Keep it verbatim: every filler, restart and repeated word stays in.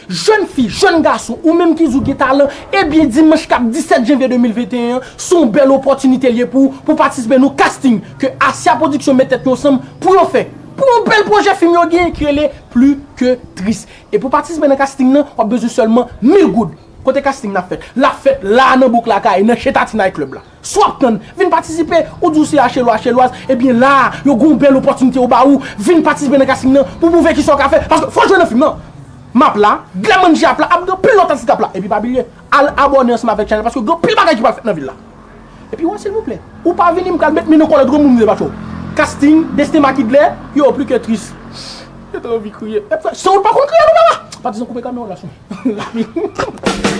Jèn fi, jèn gason, ou menm ki di w gen talan, ebyen dimanch k ap disèt janvye de mil venteyen an, se yon bèl opòtinite l ye pou ou, pou w patisipe nan yon casting ke Asia Production met tèt yo ansanm pou yo fè. Pou yon bèl pwojè fim yo genyen ki rele Plus que Triste. E pou w patisipe nan casting nan, w ap bezwen sèlman mil goud. Kote casting nan ap fèt? L ap fèt la a nan bouk Lakayè, nan Chetati Night Club la. Si w ap tann, vin patisipe, ou di w se Achelwa, Achelwaz, ebyen la a, yo gen yon bèl opòtinite yo ba ou, vin patisipe nan casting nan pou pwouve kisa w ka fè, paske fò w jwe nan fim nan. M ap la, Glenn Manji ap la, ap gen anpil lòt atis k ap la. Epi pa bliye, al abòne ansanm avèk chanèl paske gen anpil bagay ki pral fèt nan vil la. Epi wè, silvouplè, ou pa vini, m pral met men nan kòlèt granmoun m pa cho. Casting, Destin Makidlè, yo, Plus que Triste. Yo te anvi kriye. Epi, san ou pa konn kriye, non, papa. Patizan, koupe kamera la sou mwen.